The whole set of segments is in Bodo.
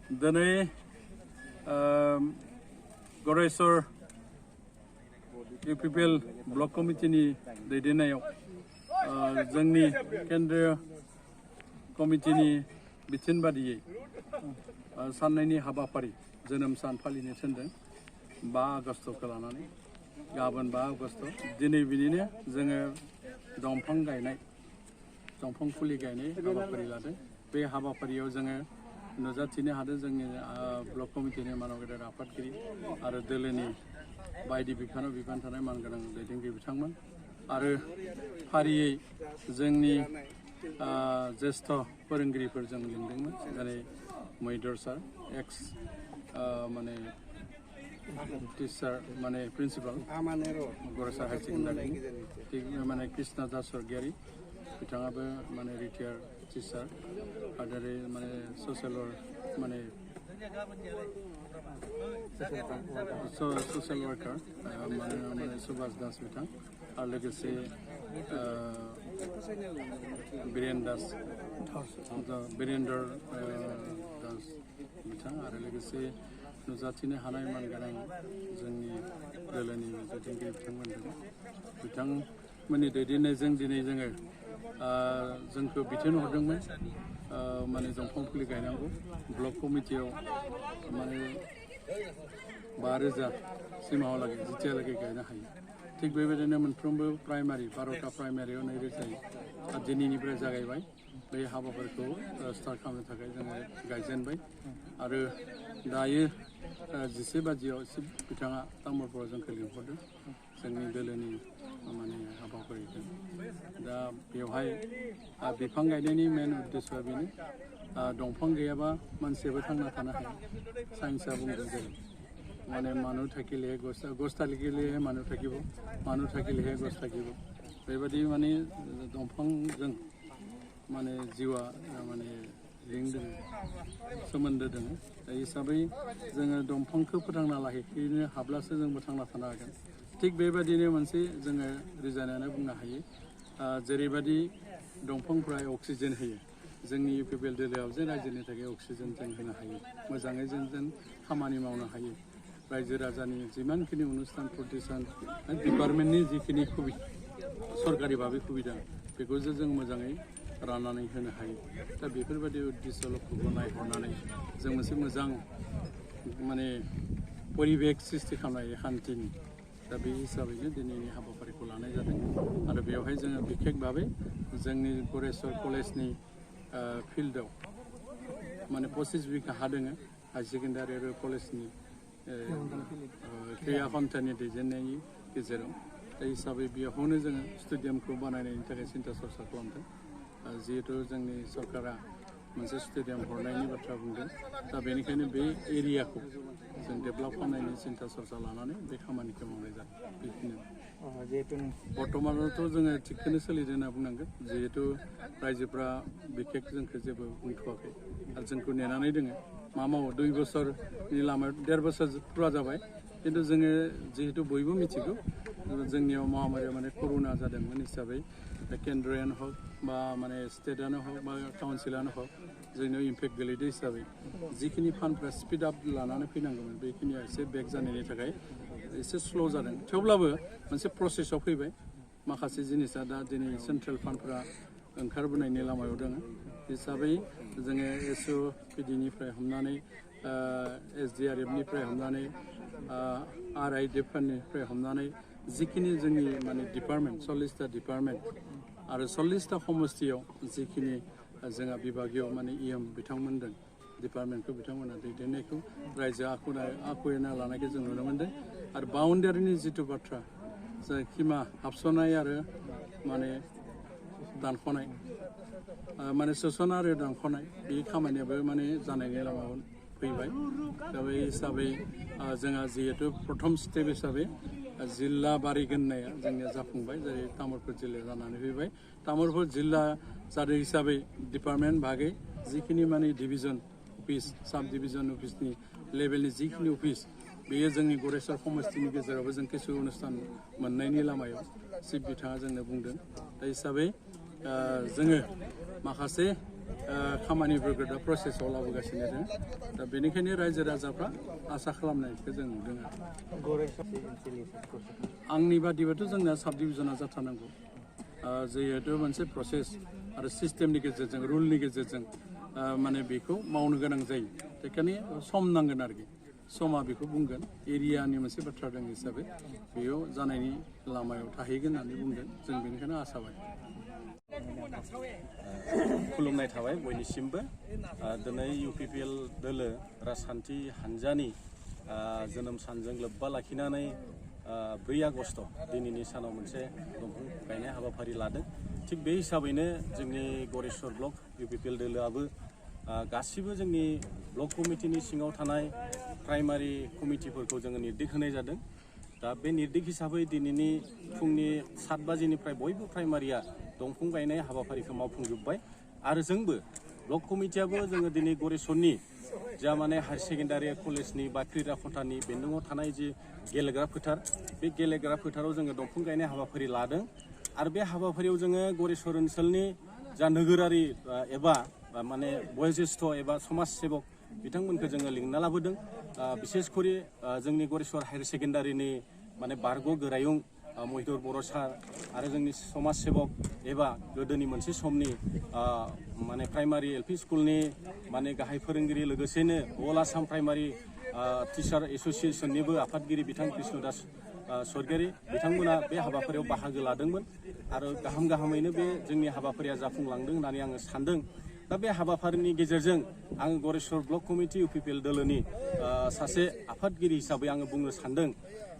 दिनै गरेस्वर UPPL ब्लक कमिटिनि दैदेननायाव जोंनि केन्द्रीय कमिटिनि बिथोन बादियै साननैनि हाबाफारि जोनोम सान फालिनो थिनदों 5 आगस्तखौ लानानै गाबोन 5 आगस्त दिनै बिदिनो जोङो दंफां गायनाय दंफां फुलि गायनाय हाबाफारि लादों बे हाबाफारियाव जोङो नुजाथिनो हादों जोंनि ब्लक कमिटिनि मानव गेदेर आफादगिरि आरो दोलोनि बायदि बिफानाव बिबान थानाय मानगोनां दैदेनगिरि बिथांमोन आरो फारियै जोंनि ज्येष्ठ फोरोंगिरिफोर जों लिंदोंमोन जेरै मैदर सार एक्स माने टीचार माने प्रिन्सिपाल गरेस्वर हाई सेकेन्डारि थिग माने कृष्ण दास स्वर्गियारि बिथाङाबो माने रिटायार टीचार आरो माने ससियेल माने ससियेल वर्कार माने सुभाष दास बिथां आरो लोगोसे बीरेन्द्र दास बिथां आरो लोगोसे नुजाथिनो हानाय मानगोनां जोंनि दोलोनि दैदेनगिरि बिथांमोननि दैदेननायजों दिनै जोङो जोंखौ बिथोन हरदोंमोन माने दंफां फुलि गायनांगौ ब्लक कमिटियाव माने 5,000 सिमाहालागै जितियालागै गायनो हायो थिग बेबायदिनो मोनफ्रोमबो प्राइमारि 12टा प्राइमारियाव 2,000 दिनैनिफ्राय जागायबाय बे हाबाफोरखौ स्टार्ट खालामनो थाखाय जोङो गायजेनबाय आरो दायो 11 बाजियाव बिथाङा तामुलपुराव जोंखौ लिंहरदों जोंनि दोलोनि माने हाबाफारिखौ दा बेवहाय बिफां गायनायनि मेन उद्देश्यआ बेनो दंफां गैयाबा मानसियाबो थांना थानो हाया साइन्सआ बुंदों जेरै माने मानु थाकिलेहे गछ थाकिलेहे मानु थाकिब मानु थाकिलेहे गछ थाकिब बेबायदि माने दंफांजों माने जिउआ माने लिंक दङ सोमोन्दो दङ दा हिसाबै जोङो दंफांखौ फोथांना लाखिनो हाब्लासो जोंबो थांना थानो हागोन थिग बेबायदिनो मोनसे जोङो रिजायनानै बुंनो हायो जेरैबायदि दंफांफ्रा अक्सिजेन होयो जोंनि UPPL दोलोआव जे रायजोनि थाखाय अक्सिजेन जों होनो हायो मोजाङै जों खामानि मावनो हायो रायजो राजानि जिमानखिनि अनुस्थान प्रतिष्ठान डिपार्टमेन्टनि जिखिनि सरकारि भाबै सुबिदा बेखौ जों मोजाङै राननानै होनो हायो दा बेफोरबायदि उद्देश्य लक्ष्यखौ नायहरनानै जों मोनसे मोजां माने परिबेक सृष्टि खालामनाय खान्थिनि दा बे हिसाबैनो दिनैनि हाबाफारिखौ लानाय जादों आरो बेवहाय जोङो बिखेक भाबै जोंनि गरेस्वर कलेजनि फिल्डआव माने 25 बिघा हा दङ हाई सेकेन्डारि आरो कलेजनि क्रिया खान्थिनि दैदेननायनि गेजेराव दा हिसाबै बेयावनो जोङो स्टेडियामखौ बानायनायनि थाखाय सिन्था सरसा खालामदों जिहेतु जोंनि सरकारा मोनसे स्टेडियाम हरनायनि बाथ्रा बुंदों दा बेनिखायनो बे एरियाखौ जों डेभेलप खालामनायनि सिन्था सरसा लानानै बे खामानिखौ मावनाय जादों बेखिनियानो बर्तमानावथ' जोङो थिगखौनो सोलिदों होनना बुंनांगोन जिहेतु रायजोफ्रा बिखेक जोंखौ जेबो बुंथ'वाखै आरो जोंखौ नेनानै दोङो मा मावो 2 बोसोरनि लामायाव 1.5 बोसोर फुरा जाबाय खिन्थु जोङो जिहेतु बयबो मिथिगौ जोंनियाव महामारिया माने कर'ना जादोंमोन हिसाबै केन्द्रयानो हक बा माने स्टेटआनो हक बा काउन्सिलानो हक जोंनियाव इम्पेक्ट गोलैदों हिसाबै जिखिनि फान्डफ्रा स्पिड आप लानानै फैनांगौमोन बेखिनिया एसे बेक जानायनि थाखाय एसे स्ल' जादों थेवब्लाबो मोनसे प्रसेसआव फैबाय माखासे जिनिसा दा दिनै सेन्ट्रेल फान्डफ्रा ओंखारबोनायनि लामायाव दङ हिसाबै जोङो SOPDनिफ्राय हमनानै SDRFनिफ्राय हमनानै RIDFनिफ्राय हमनानै जिखिनि जोंनि माने डिपार्टमेन्ट 40टा डिपार्टमेन्ट आरो 40टा समस्तियाव जिखिनि जोंहा बिभागीय माने बिथांमोन दं डिपार्टमेन्टखौ बिथांमोना दैदेननायखौ रायजोआ आखुयना लानायखौ जों नुनो मोन्दों आरो बाउन्डारिनि जिथु बाथ्रा जाय खिमा हाबस'नाय आरो माने दानख'नाय माने सोस'ना आरो दानख'नाय बे खामानियाबो माने जानायनि लामायाव फैबाय दा बे हिसाबै जोंहा जिहेतु प्रथम स्टेप हिसाबै जिल्ला बारिगोन होननाया जोंनिया जाफुंबाय जेरै तामुलपुर जिल्ला जानानै फैबाय तामुलपुर जिल्ला जादों हिसाबै डिपार्टमेन्ट भागै जिखिनि माने डिभिजन अफिस साब डिभिजन अफिसनि लेभेलनि जिखिनि अफिस बेयो जोंनि गरेस्वर समस्तिनि गेजेरावबो जों किसु अनुस्थान मोननायनि लामायाव चिफ बिथाङा जोंनो बुंदों दा हिसाबै जोङो माखासे खामानिफोरखौ दा प्रसेसआव लाबोगासिनो दङ दा बेनिखायनो रायजो राजाफ्रा आसा खालामनायखौ जों नुदों आंनि बादिबाथ' जोंना साब डिभिजना जाथारनांगौ जिहेतु मोनसे प्रसेस आरो सिस्टेमनि गेजेरजों रुलनि गेजेरजों माने बेखौ मावनो गोनां जायो बेखायनो सम नांगोन आरोखि समा बेखौ बुंगोन एरियानि मोनसे बाथ्रा दं हिसाबै बेयाव जानायनि लामायाव थाहैगोन होननानै बुंदों जों बेनिखायनो आसाबाय खुलुमनाय थाबाय बयनिसिमबो दिनै UPPL दोलो राजखान्थि हान्जानि जोनोम सानजों लोब्बा लाखिनानै 4 आगस्ट दिनैनि सानाव मोनसे दंफां गायनाय हाबाफारि लादों थिग बे हिसाबैनो जोंनि गरेस्वर ब्लक UPPL दोलोआबो गासिबो जोंनि ब्लक कमिटिनि सिङाव थानाय प्राइमारि कमिटिफोरखौ जोङो निर्देश होनाय जादों दा बे निर्देश हिसाबै दिनैनि फुंनि 7 बाजिनिफ्राय बयबो प्राइमारिया दंफां गायनाय हाबाफारिखौ मावफुंजोब्बाय आरो जोंबो ब्लक कमिटियाबो जोङो दिनै गरेस्वरनि जा माने हायर सेकेन्डारि कलेजनि बा क्रीड़ा खथानि बेन्दोङाव थानाय जि गेलेग्रा फोथार बे गेलेग्रा फोथाराव जोङो दंफां गायनाय हाबाफारि लादों आरो बे हाबाफारियाव जोङो गरेस्वर ओनसोलनि जा नोगोरारि एबा माने बयोज्येष्ठ एबा समाज सेबक बिथांमोनखौ जोङो लिंना लाबोदों बिसेसकरि जोंनि गरेस्वर हायर सेकेन्डारिनि माने बारग' गोरायुं महिदुर बर' सार आरो जोंनि समाज सेबक एबा गोदोनि मोनसे समनि माने प्राइमारि LP स्कुलनि माने गाहाय फोरोंगिरि लोगोसेनो अल आसाम प्राइमारि टिचार एस'सियेसननिबो आफादगिरि बिथां कृष्णदास सरगियारि बिथांमोना बे हाबाफारियाव बाहागो लादोंमोन आरो गाहामैनो बे जोंनि हाबाफारिया जाफुंलांदों होननानै आङो सानदों दा बे हाबाफारिनि गेजेरजों आङो गरेस्वर ब्लक कमिटि UPPL दोलोनि सासे आफादगिरि हिसाबै आङो बुंनो सानदों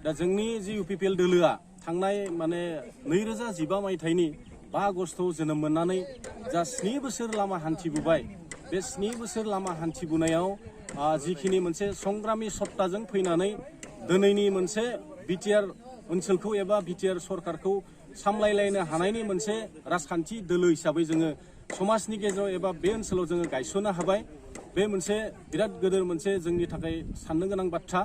दा जोंनि जि UPPL दोलोआ थांनाय माने 2015 मायथाइनि 5 आगस्टआव जोनोम मोननानै जा 7 बोसोर लामा हान्थिबोबाय बे 7 बोसोर लामा हान्थिबोनायाव जिखिनि मोनसे संग्रामि सत्ताजों फैनानै दिनैनि मोनसे BTR ओनसोलखौ एबा BTR सरकारखौ सामलायलायनो हानायनि मोनसे राजखान्थि दोलो हिसाबै जोङो समाजनि गेजेराव एबा बे ओनसोलाव जोङो गायसननो हाबाय बे मोनसे बिराद गिदिर मोनसे जोंनि थाखाय साननो गोनां बाथ्रा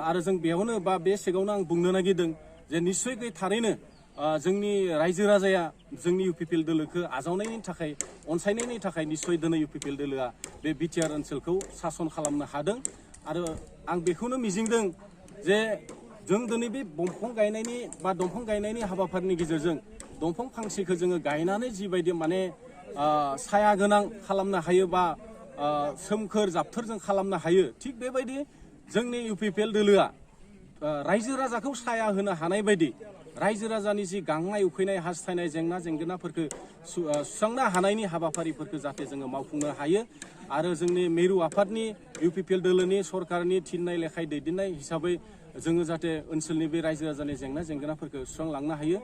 आरो जों बेयावनो बा बे सेगावनो आं बुंनो नागिरदों जे निस्सय थारैनो जोंनि रायजो राजाया जोंनि UPPL दोलोखौ आजावनायनि थाखाय अनसायनायनि थाखाय निस्सय दिनै UPPL दोलोआ बे BTR ओनसोलखौ सासन खालामनो हादों आरो आं बेखौनो मिजिंदों जे जों दिनै बे दंफां गायनायनि हाबाफारिनि गेजेरजों दंफां फांसेखौ जोङो गायनानै जिबायदि माने साया गोनां खालामनो हायो बा सोमखोर जाबथोरजों खालामनो हायो थिग बेबायदि जोंनि UPPL दोलोआ रायजो राजाखौ साया होनो हानाय बायदि रायजो राजानि जि गांनाय उखैनाय हास्थायनाय जेंना जेंगोनाफोरखौ सुस्रांनो हानायनि हाबाफारिफोरखौ जाहाथे जोङो मावफुंनो हायो आरो जोंनि मिरु आफादनि UPPL दोलोनि सरकारनि थिननाय लेखाय दैदेननाय हिसाबै जोङो जाहाथे ओनसोलनि बे रायजो राजानि जेंना जेंगोनाफोरखौ सुस्रांलांनो हायो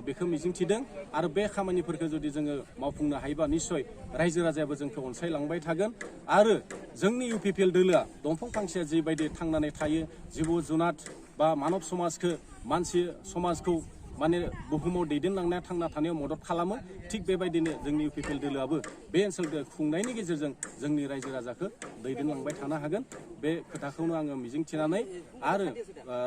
बेखौ मिजिंथिदों आरो बे खामानिफोरखौ जुदि जोङो मावफुंनो हायोबा निस्सय रायजो राजायाबो जोंखौ अनसायलांबाय थागोन आरो जोंनि UPPL दोलोआ दंफां फांसेया जिबायदि थांनानै थायो जिब जुनार बा मानब समाजखौ मानसि समाजखौ माने बुहुमाव दैदेनलांनाया थांना थानायाव मदद खालामो थिग बेबायदिनो जोंनि UPPL दोलोआबो बे ओनसोलखौ खुंनायनि गेजेरजों जोंनि रायजो राजाखौ दैदेनलांबाय थानो हागोन बे खोथाखौनो आङो मिजिंथिनानै आरो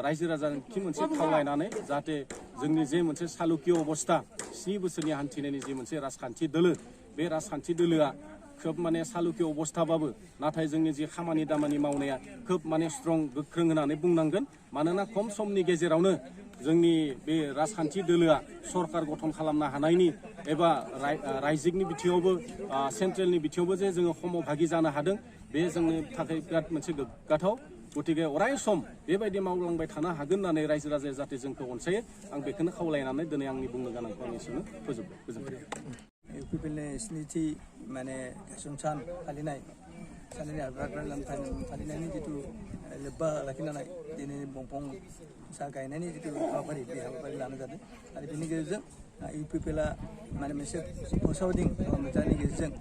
रायजो राजानि मोनसे खावलायनानै जाहाथे जोंनि जे मोनसे सालुकिय अबस्था 7 बोसोरनि हान्थिनायनि जे मोनसे राजखान्थि दोलो बे राजखान्थि दोलोआ खोब माने सालुकिय अबस्थाबाबो नाथाय जोंनि जे खामानि दामानि मावनाया खोब माने स्ट्रं गोख्रों होननानै बुंनांगोन मानोना खम समनि गेजेरावनो जोंनि बे राजखान्थि दोलोआ सरकार गठन खालामनो हानायनि एबा रायजोनि बिथिङावबो सेन्ट्रेलनि बिथिङावबो जे जोङो समभागि जानो हादों बे जोंनि थाखाय बिराद मोनसे गोग्गाथाव गतिके अराय सम बेबायदि मावलांबाय थानो हागोन होननानै रायजो राजाया जाहाथे जोंखौ अनसायो आं बेखौनो खावलायनानै दिनै आंनि बुंनो गोनांखौ आं एसेनो फोजोबबाय गोजोन्थों UPPLनि 7थि माने गायसन सान फालिनाय फालिनायनि जिथु लोब्बा लाखिनानै दिनै दंफां गायनायनि जिथु हाबाफारि बे हाबाफारि लानाय जादों आरो बेनि गेजेरजों UPPLआ माने मोनसे फोसावदिं खालामनायनि गेजेरजों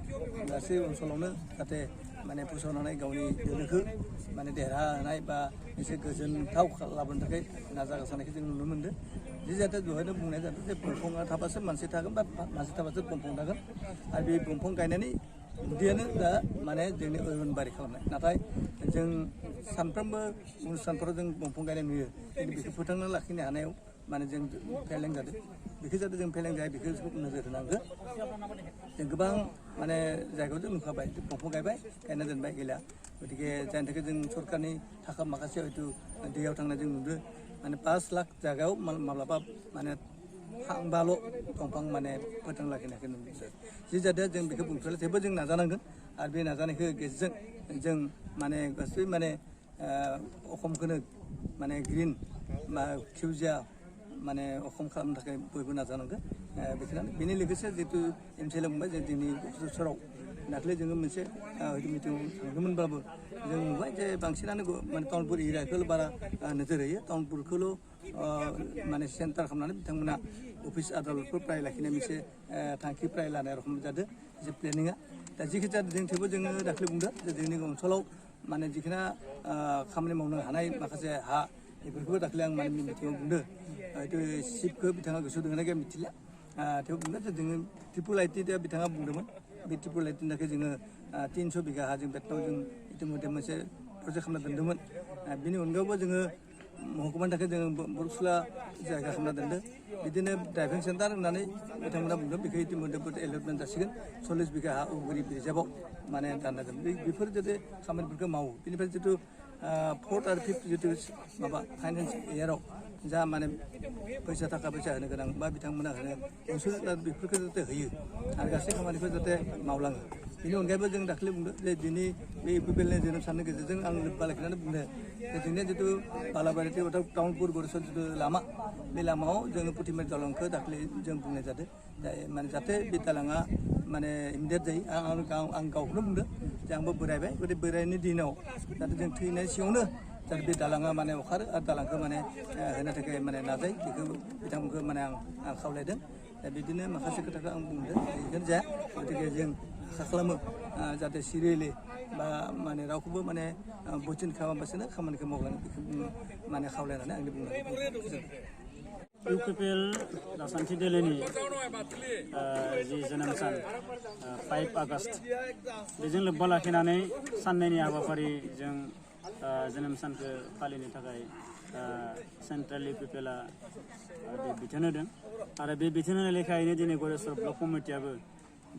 गासै ओनसोलावनो जाहाथे माने फोसावनानै गावनि दोलोखौ माने देरहानाय बा एसे गोजोनथाव लाबोनो थाखाय नाजागासिनायखौ जों नुनो मोन्दों जे जाहाथे दहायनो बुंनाय जादों जे दंफाङा थाबासो मानसि थागोन बा मानसि थाबासो दंफां थागोन आरो बे दंफां गायनायनि गुदियानो दा माने जोंनि अरनबारि खालामनाय नाथाय जों सानफ्रोमबो अनुस्थानफोराव जों दंफां गायनाय नुयो बेखौ फोथांना लाखिनो हानायाव माने जों फेलें जादों बेखौ जाहाथे जों फेलें जाया बेखौ नोजोर होनांगौ जों गोबां माने जायगायाव जों नुखाबाय दंफां गायबाय गायना दोनबाय गैला गतिके जायनि थाखाय जों सरकारनि थाखा माखासे हयथ' दैयाव थांनाय जों नुदों माने 5 लाख जायगायाव माब्लाबा माने फांबाल' दंफां माने फोथांना लाखिनायखौ नुदों जि जादों जों बेखौ बुंथ'ला थेवबो जों नाजानांगोन आरो बे नाजानायखौ गेजेरजों जों माने गासै माने अखमखौनो माने ग्रिन मा खेवजिया माने अखम खालामनो थाखाय बयबो नाजानांगोन बेखौनो बेनि लोगोसे जितु MCLA बुंबाय जे जोंनि बोसोराव दाख्लै जोङो मोनसे मिटिङाव थांदोंमोनब्लाबो जों नुबाय जे बांसिनानो माने टाउनफोर एरियाखौल' बारा नोजोर होयो टाउनफोरखौल' माने सेन्टार खालामनानै बिथांमोना अफिस आदालतफोर प्राय लाखिनाय मोनसे थांखि प्राय लानाय रखम जादों जे प्लेनिङा दा जिखि जादों जों थेवबो जोङो दाख्लै बुंदों जे जोंनि ओनसोलाव माने जिखिना खामानि मावनो हानाय माखासे हा बेफोरखौबो दाख्लै आं माने मिटिङाव बुंदों हयथ' सिटखौ बिथाङा गोसोआव दङ ना गैया मिथिला थेवबो बुंदों जे जोङो ट्रिपल आइटि बिथाङा बुंदोंमोन बे ट्रिपल आइटिनि थाखाय जोङो 300 बिघा हा जों बेतनाव जों इतिमধ্যे मोनसे प्रजेक्ट खालामना दोन्दोंमोन बिनि अनगायैबो जोङो महकुमानि थाखाय जोङो बरसुला जायगा खालामना दोन्दों बिदिनो ड्राइभिं सेन्टार होननानै बिथांमोना बुंदों बेखौ इतिमধ্যे एलटमेन्ट जासिगोन 40 बिघा हा उगुरि रिजार्भआव माने दानना दोन बेफोर जुदि खामानिफोरखौ मावो बेनिफ्राय जितु 4th आरो 5th जितु माबा फाइनान्स इयाराव जा माने फैसा थाखा फैसा होनो गोनां बा बिथांमोना होनो अनसुंथाइ बेफोरखौ जाहाथे होयो आरो गासै खामानिखौ जाहाथे मावलाङो बेनि अनगायैबो जों दाख्लै बुंदों जे दिनै बे UPPLनि जोनोम साननि गेजेरजों आं लोब्बा लाखिनानै बुंदों जे जोंनिया जितु बालाबारि टाउनपुर गरसर जितु लामा बे लामायाव जोङो पुथिमारि दालांखौ दाख्लै जों बुंनाय जादों माने जाहाथे बे दालाङा माने इमिडियेट जायो आं गावखौनो बुंदों जे आंबो बोरायबाय गतिके बोरायनि दिनाव जाहाथे जों थैनाय सिगाङावनो जाहाथे बे दालाङा माने अखारो आरो दालांखौ माने होनो थाखाय माने नाजायो बेखौ बिथांमोनखौ माने आं खावलायदों दा बिदिनो माखासे खोथाखौ आं बुंदों बेखौनो जाया गतिके जों आसा खालामो जाहाथे सिरियेलि बा माने रावखौबो माने बोथोन खालामालासिनो खामानिखौ मावलाङो बेखौ माने खावलायनानै आंनि बुंनायखौ UPPL राजखान्थि दोलोनि जि जोनोम सान 5 आगस्ट बेजों लोब्बा लाखिनानै साननैनि हाबाफारिजों जोनोम सानखौ फालिनो थाखाय सेन्ट्रेल UPPLआ बिथोन होदों आरो बे बिथोन होनाय लेखायैनो दिनै गरेस्वर ब्लक कमिटियाबो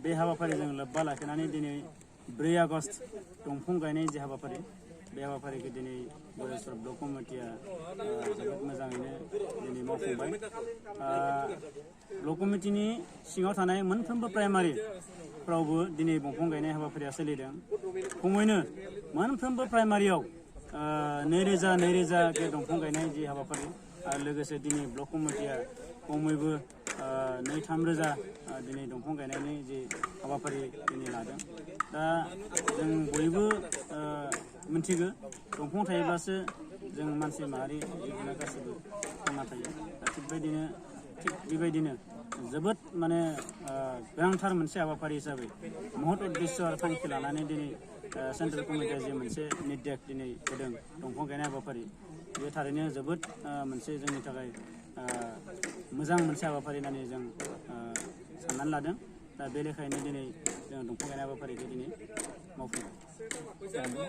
बे हाबाफारिजों लोब्बा लाखिनानै दिनै 4 आगस्ट दंफां गायनाय जि हाबाफारि बे हाबाफारिखौ दिनै गरेस्वर ब्लक कमिटिया जोबोद मोजाङैनो दिनै मावफुंबाय ब्लक कमिटिनि सिङाव थानाय मोनफ्रोमबो प्राइमारिफ्रावबो दिनै दंफां गायनाय हाबाफारिया सोलिदों खमैनो मोनफ्रोमबो प्राइमारियाव 2000 के दंफां गायनाय जि हाबाफारि आरो लोगोसे दिनै ब्लक कमिटिया खमैबो 2-3 रोजा दिनै दंफां गायनायनि जि हाबाफारि दिनै लादों दा जों बयबो मिथिगौ दंफां थायोब्लासो जों मानसि माहारि जिब जुनार गासैबो थांना थायो दा थिग बेबायदिनो जोबोद माने गोनांथार मोनसे हाबाफारि हिसाबै महत उद्देश्य आरो थांखि लानानै दिनै सेन्ट्रेल कमिटिया जि मोनसे निर्देश दिनै होदों दंफां गायनाय हाबाफारि बे थारैनो जोबोद मोनसे जोंनि थाखाय मोजां मोनसे हाबाफारि होननानै जों साननानै लादों दा बे लेखायैनो दिनै जों दंफां गायनाय हाबाफारिखौ दिनै मावफुंदों